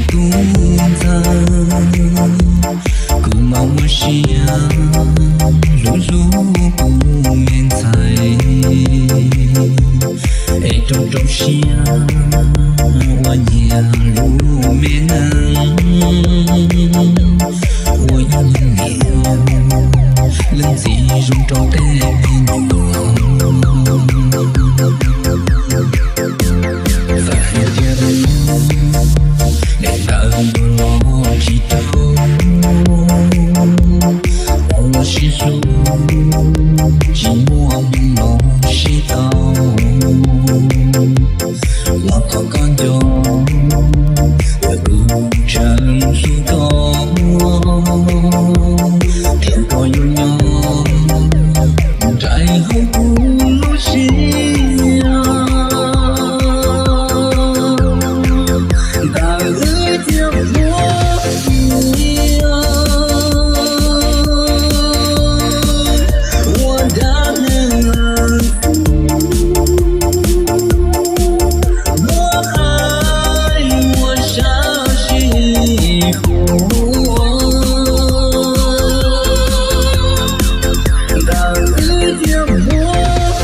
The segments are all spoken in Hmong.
Tub ntxawg, kuv mas ua siab hlub hlub kuv me ntxhais, es rau rau siab ua nyias lub me neej, ua ib niag niam leej txiv zoo rau tej me nyuam. Txawm hais tias daim ntawv yuav los tsis raug, los sib hlub tsis muaj moo los sib tau, los thov koj nco, kuv tseem hlub koj, thiab koj yuav nyob nraim hauv kuv lub siab. Ntawm wb thiaj muab ua dab neeg lawm, muab hais ua sab sij huam. Ntawm wb thiaj muab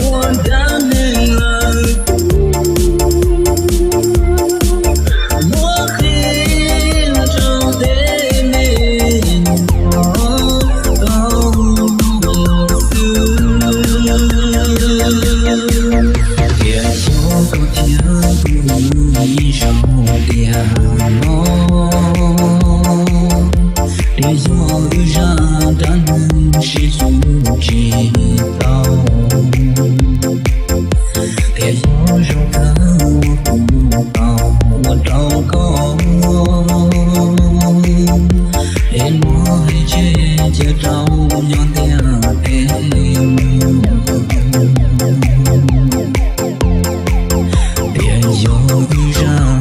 ua dab neeg lawm, muab qhia rau tej me nyuam tau xwb. Tias xyov koj thiab kuv ib zaug tiag no, tias yog wb zaj dab neeg sib hlub tsis tau, tias yog zoo kawg uas kuv tau ua rau koj, es muab hais tseg cia rau nyob ntiaj teb, tias yog wb zaj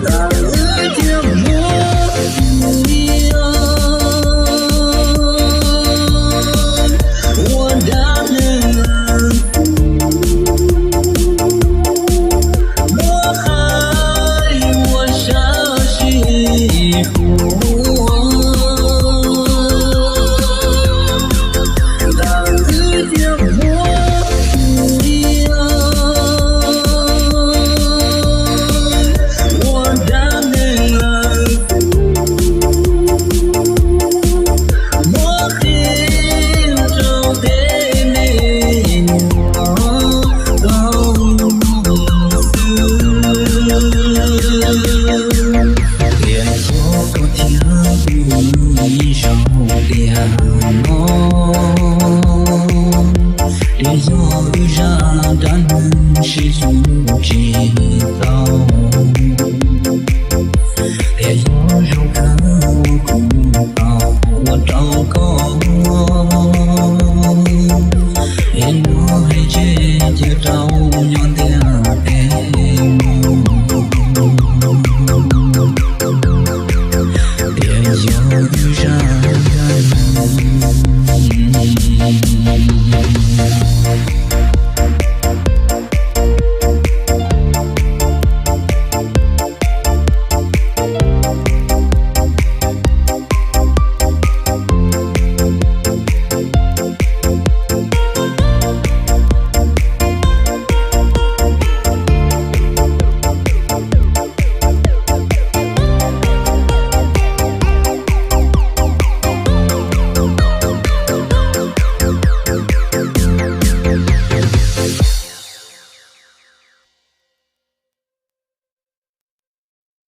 dab neeg. Ua dab neeg lawm, muab hais ua sab sij huam. Ntawm wb thiaj muab ua dab neeg lawm, muab qhia rau tej me nyuam tau xwb.